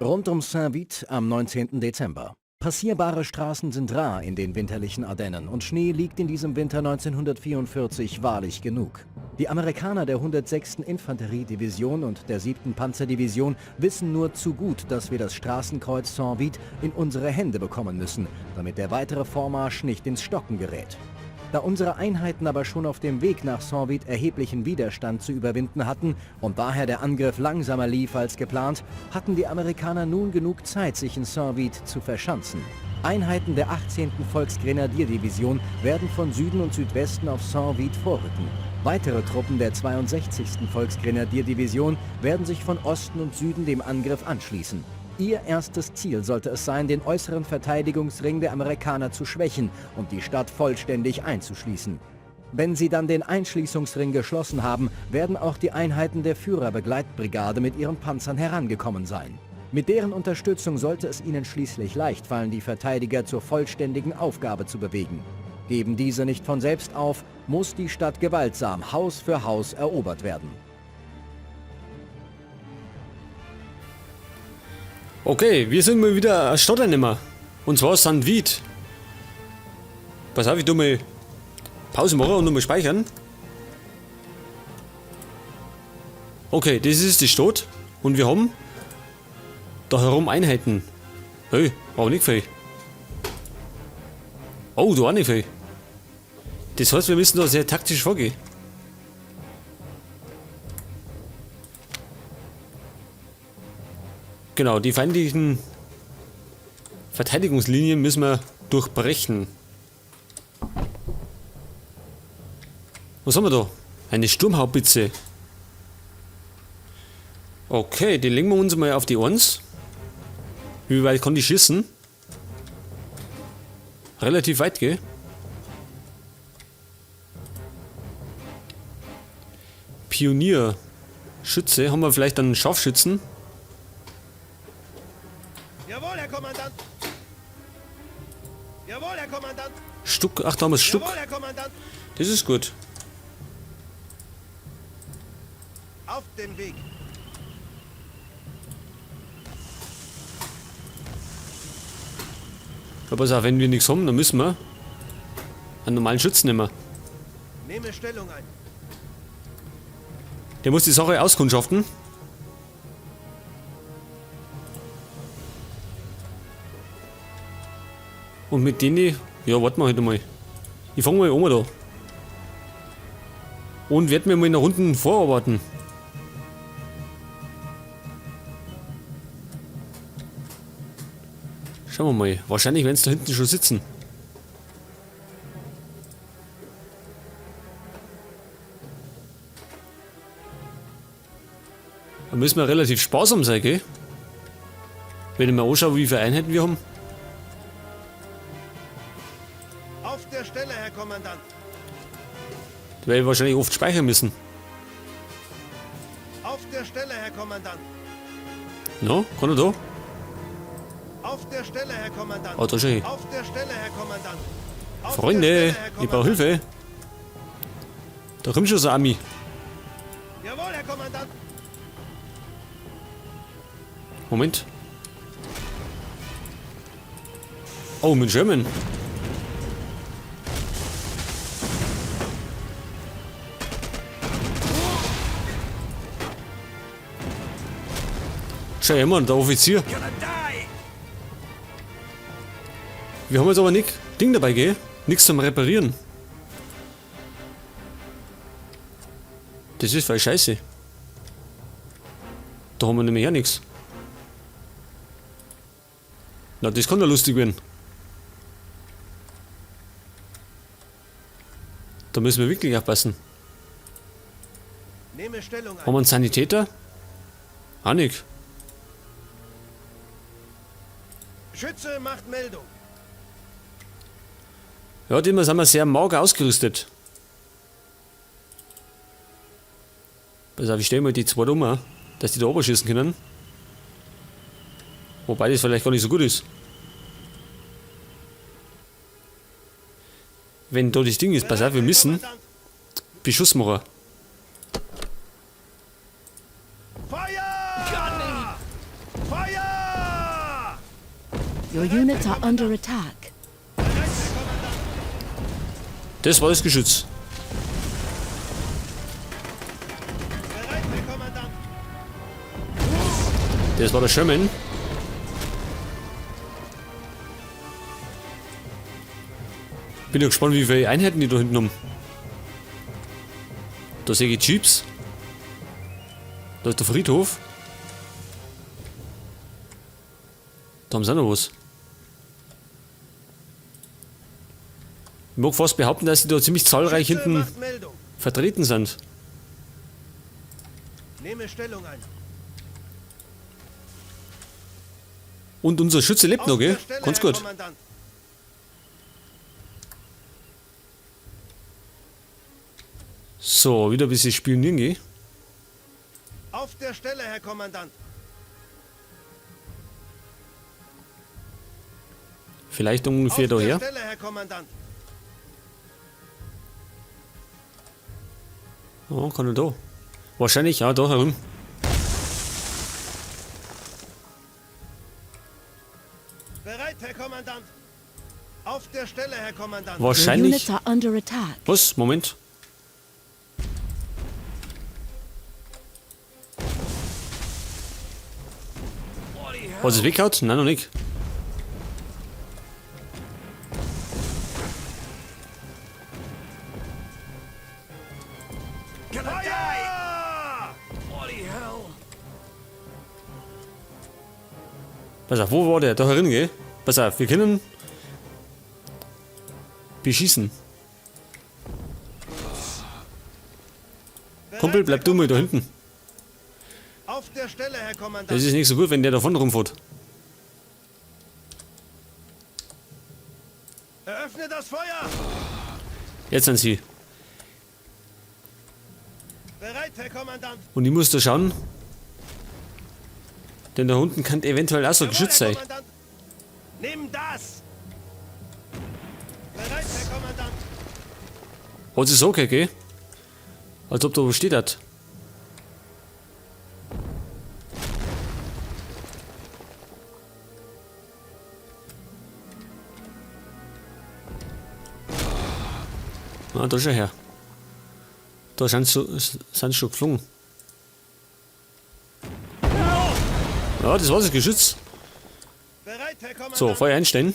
Rund um Saint-Vith am 19. Dezember. Passierbare Straßen sind rar in den winterlichen Ardennen und Schnee liegt in diesem Winter 1944 wahrlich genug. Die Amerikaner der 106. Infanteriedivision und der 7. Panzerdivision wissen nur zu gut, dass wir das Straßenkreuz Saint-Vith in unsere Hände bekommen müssen, damit der weitere Vormarsch nicht ins Stocken gerät. Da unsere Einheiten aber schon auf dem Weg nach Saint-Vith erheblichen Widerstand zu überwinden hatten und daher der Angriff langsamer lief als geplant, hatten die Amerikaner nun genug Zeit, sich in Saint-Vith zu verschanzen. Einheiten der 18. Volksgrenadierdivision werden von Süden und Südwesten auf Saint-Vith vorrücken. Weitere Truppen der 62. Volksgrenadierdivision werden sich von Osten und Süden dem Angriff anschließen. Ihr erstes Ziel sollte es sein, den äußeren Verteidigungsring der Amerikaner zu schwächen und die Stadt vollständig einzuschließen. Wenn sie dann den Einschließungsring geschlossen haben, werden auch die Einheiten der Führerbegleitbrigade mit ihren Panzern herangekommen sein. Mit deren Unterstützung sollte es ihnen schließlich leicht fallen, die Verteidiger zur vollständigen Aufgabe zu bewegen. Geben diese nicht von selbst auf, muss die Stadt gewaltsam Haus für Haus erobert werden. Okay, wir sind mal wieder eine Stadt einnehmen. Und zwar Saint Vith. Pass auf, ich tu mal Pause machen und nochmal speichern. Okay, das ist die Stadt. Und wir haben da herum Einheiten. Hey, aber nicht viel. Oh, da auch nicht viel. Das heißt, wir müssen da sehr taktisch vorgehen. Genau, die feindlichen Verteidigungslinien müssen wir durchbrechen. Was haben wir da? Eine Sturmhaubitze. Okay, die legen wir uns mal auf die 1. Wie weit kann die schießen? Relativ weit, gell? Pionier. Schütze. Haben wir vielleicht einen Scharfschützen? Jawohl, Herr Kommandant. Jawohl, Herr Kommandant. Stuck. Ach, da haben wir Stuck. Jawohl, Herr Kommandant. Das ist gut. Auf dem Weg. Ja, pass auf, wenn wir nichts haben, dann müssen wir einen normalen Schützen nehmen. Nehme Stellung ein. Der muss die Sache auskundschaften. Und mit denen, ja, warten wir halt einmal. Ich fang mal an da. Und werd mir mal in der Runde vorarbeiten. Schauen wir mal. Wahrscheinlich werden sie da hinten schon sitzen. Da müssen wir relativ sparsam sein, gell? Wenn ich mir anschaue, wie viele Einheiten wir haben. Auf der Stelle, Herr Kommandant. Da werde ich wahrscheinlich oft speichern müssen. Auf der Stelle, Herr Kommandant. No, kann er da? Auf der Stelle, Herr Kommandant. Oh, da ist er hin. Auf der Stelle, Herr Kommandant. Auf Freunde, der Stelle, Herr ich brauche Kommandant. Hilfe. Da kommt schon so ein Ami. Jawohl, Herr Kommandant. Moment. Oh, mit German. Schau immer, der Offizier. Wir haben jetzt aber nicht Ding dabei, gell? Nix zum Reparieren. Das ist voll scheiße. Da haben wir nämlich ja nix. Na, das kann ja lustig werden. Da müssen wir wirklich aufpassen. Nehme Stellung ein. Haben wir einen Sanitäter? Auch nicht. Schütze macht Meldung. Ja, diesmal sind wir sehr mager ausgerüstet. Pass auf, ich stelle mal die zwei um, dass die da oben schießen können. Wobei das vielleicht gar nicht so gut ist. Wenn da das Ding ist, pass auf, wir müssen Beschuss machen. Feuer! Feuer! Your units are under attack. Bereit, Herr Kommandant. Das war das Geschütz. Bereit, Herr Kommandant. Das war der Sherman. Bin ja gespannt, wie viele Einheiten die da hinten haben. Da sehe ich Jeeps. Da ist der Friedhof. Da haben sie auch noch was. Ich mag fast behaupten, dass die da ziemlich zahlreich Schütze hinten macht Meldung. vertreten sind. Nehme Stellung ein. Und unser Schütze lebt Auf noch, gell? der Stelle, Ganz Herr gut. Kommandant. So, wieder ein bisschen spionieren gehen. Auf der Stelle, Herr Kommandant. Vielleicht ungefähr Auf der daher. Stelle, Herr Kommandant. Oh, kann er da. Wahrscheinlich, ja, da herum. Bereit, Herr Kommandant. Auf der Stelle, Herr Kommandant. Your Wahrscheinlich. units are under attack. Was? Moment. Was ist weggehauen? Nein, noch nicht. Feuer! Pass auf, wo war der? Da herin, gell? Pass auf, wir können beschießen. Kumpel, bleib du mal da hinten. Auf der Stelle, Herr Kommandant. Das ist nicht so gut, wenn der davon rumfährt. Eröffne das Feuer! Jetzt sind sie. Bereit, Herr Kommandant. Und ich muss da schauen. Denn da unten kann eventuell auch so ein Jawohl, Geschütz Herr sein. Kommandant. Nimm das! Bereit, Herr Kommandant. Hat sie so okay, gell? Als ob da was steht hat. Ah, da schau her. Da sind sie schon geflogen. Ja, das war's, das Geschütz. Bereit, Herr Kommandant. So, Feuer einstellen.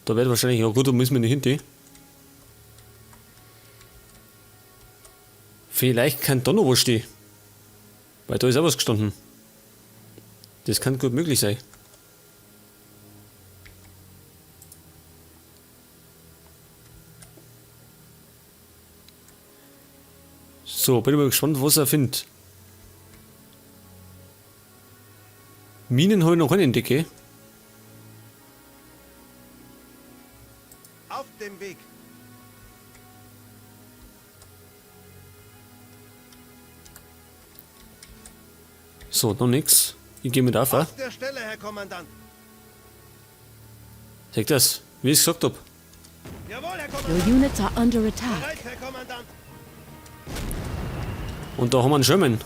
Da wird wahrscheinlich, ja gut, da müssen wir nicht hin. Vielleicht kann da noch was stehen. Weil da ist auch was gestanden. Das kann gut möglich sein. So, bin ich mal gespannt, was er findet. Minen habe ich noch keine entdeckt, gell? Auf dem Weg. So, noch nix. Ich gehe mit auf, Auf der Stelle, Herr Kommandant. Seht das, wie ich gesagt hab. Jawohl, Herr Your Kommandant. units are under attack. Bereit, Herr Kommandant. Und da haben wir einen Sherman.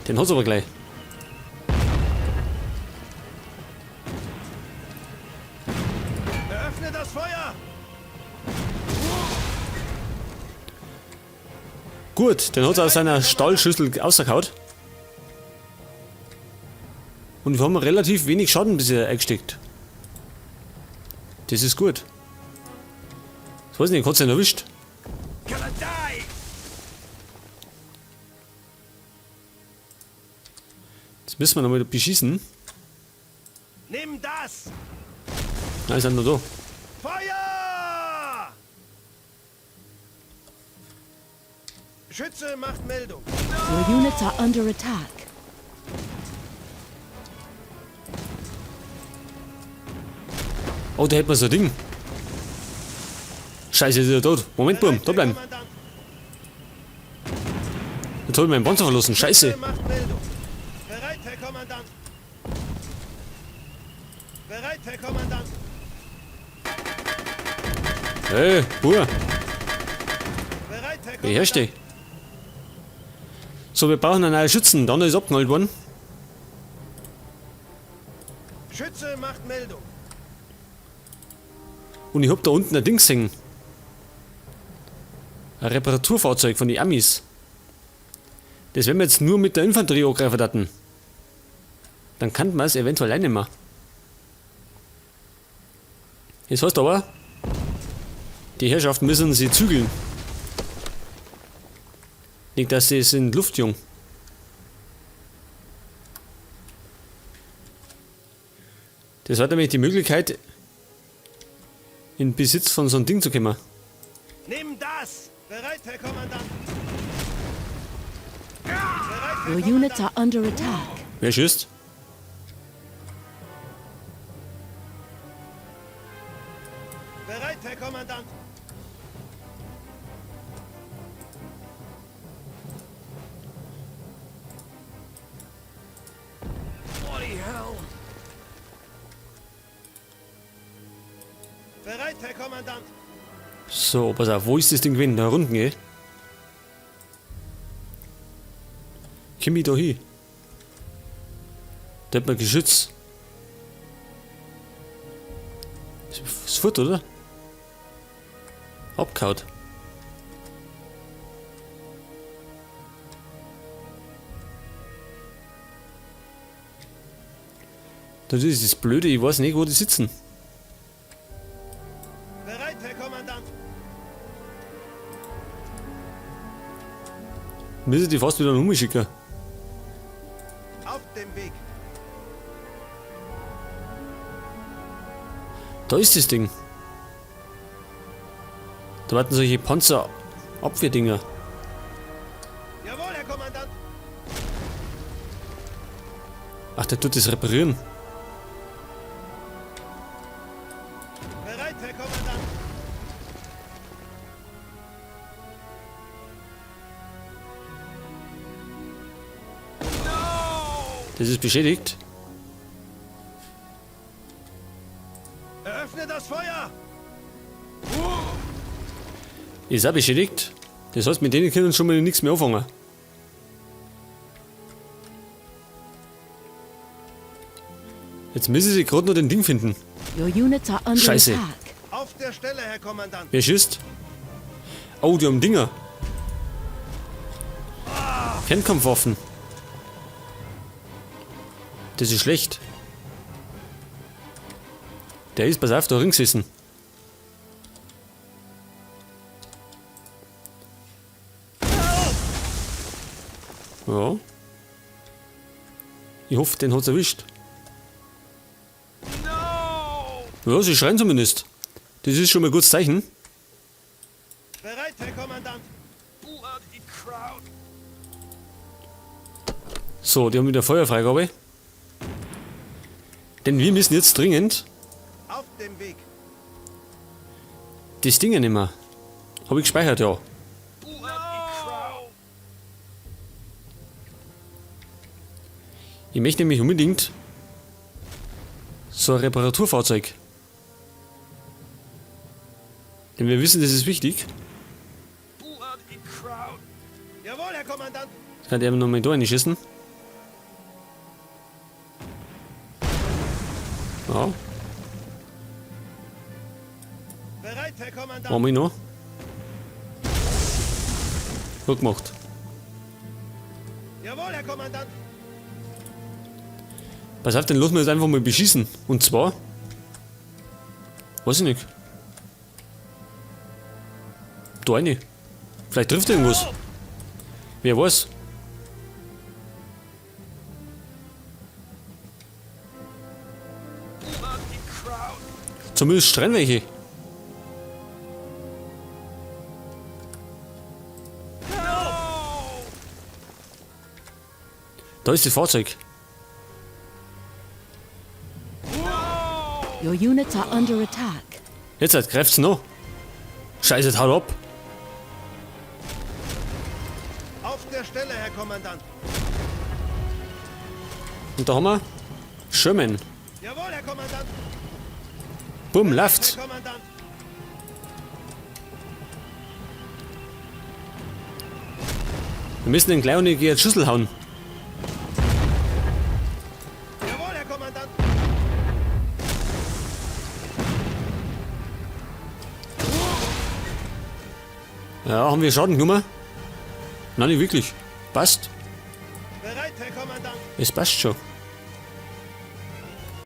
Den hat's aber gleich. Eröffne das Feuer! Gut, den hat er aus seiner Stahlschüssel rausgehauen. Und wir haben relativ wenig Schaden bisher eingesteckt. Das ist gut. Ich weiß nicht, hat's ihn erwischt? Jetzt müssen wir nochmal beschießen. Nimm das! Nein, sind noch da. Feuer! Schütze macht Meldung. Your units are under attack. Oh, da hätten wir so ein Ding. Scheiße, ist er tot. Moment, Burm, Bereit, da Herr bleiben. Kommandant. Jetzt hol ich meinen Panzer verlassen. Scheiße. Schütze macht Meldung. Bereit, Herr Kommandant. Bereit, Herr Kommandant. Hey, Bur. Bereit, Herr Beherrsch dich. So, wir brauchen einen neuen Schützen. Dann ist abgeknallt worden. Schütze macht Meldung. Und ich hab da unten ein Ding gesehen. Ein Reparaturfahrzeug von den Amis. Das werden wir jetzt nur mit der Infanterie angreifen daten. Dann kann man es eventuell alleine machen. Das heißt aber, die Herrschaften müssen sie zügeln. Nicht, dass sie sind Luftjung. Das hat nämlich die Möglichkeit, in Besitz von so einem Ding zu kommen. Nimm das! Bereit, Herr Kommandant! Bereit, Herr Your units Kommandant! are under attack. Wer schießt? Bereit, Herr Kommandant! Bereit, Herr Kommandant! So, pass auf, wo ist das Ding gewesen? Da unten, gell? Komm ich da hin? Da hat man Geschütz. Ist fort, oder? Abgehaut. Das ist das Blöde, ich weiß nicht, wo die sitzen. Bereit, Herr Kommandant! Müssen die fast wieder umschicken. Auf dem Weg! Da ist das Ding. Da warten solche Panzerabwehrdinger. Jawohl, Herr Kommandant! Ach, der tut das reparieren. Bereit, Herr Kommandant! Das ist beschädigt. Eröffne das Feuer! Ist auch beschädigt. Das heißt, mit denen können wir schon mal nichts mehr anfangen. Jetzt müssen sie gerade noch den Ding finden. Your units are under Scheiße. attack. Auf der Stelle, Herr Kommandant! Wer schießt? Oh, die haben Dinger. Fernkampfwaffen. Das ist schlecht. Der ist, pass auf, da rings gesessen. Ja. Ich hoffe, den hat's erwischt. Ja, sie schreien zumindest. Das ist schon mal ein gutes Zeichen. Bereit, Herr Kommandant! So, die haben wieder Feuerfreigabe. Denn wir müssen jetzt dringend Auf dem Weg! das Ding nehmen. Hab ich gespeichert, ja. Ich möchte nämlich unbedingt so ein Reparaturfahrzeug. Denn wir wissen, das ist wichtig. Jawohl, Herr Kommandant! Jetzt kann der noch mal da reinschießen. Ja, Bereit, Herr Kommandant! machen wir noch. Gut gemacht. Jawohl, Herr Kommandant! Pass auf, den lassen wir jetzt einfach mal beschießen. Und zwar... Weiß ich nicht. Da rein. Vielleicht trifft er irgendwas. Wer weiß. Zumindest schreien welche. Da ist das Fahrzeug. Your units are under attack. Jetzt halt, greift's noch. Scheiße, haut ab. Auf der Stelle, Herr Kommandant! Und da haben wir Sherman. Jawohl, Herr Kommandant! Bumm, läuft's. Herr Kommandant! Wir müssen den gleich gegen die Schüssel hauen. Jawohl, Herr Kommandant. Ja, haben wir Schaden genommen? Nein, nicht wirklich. Passt. Bereit, Herr Kommandant. Es passt schon.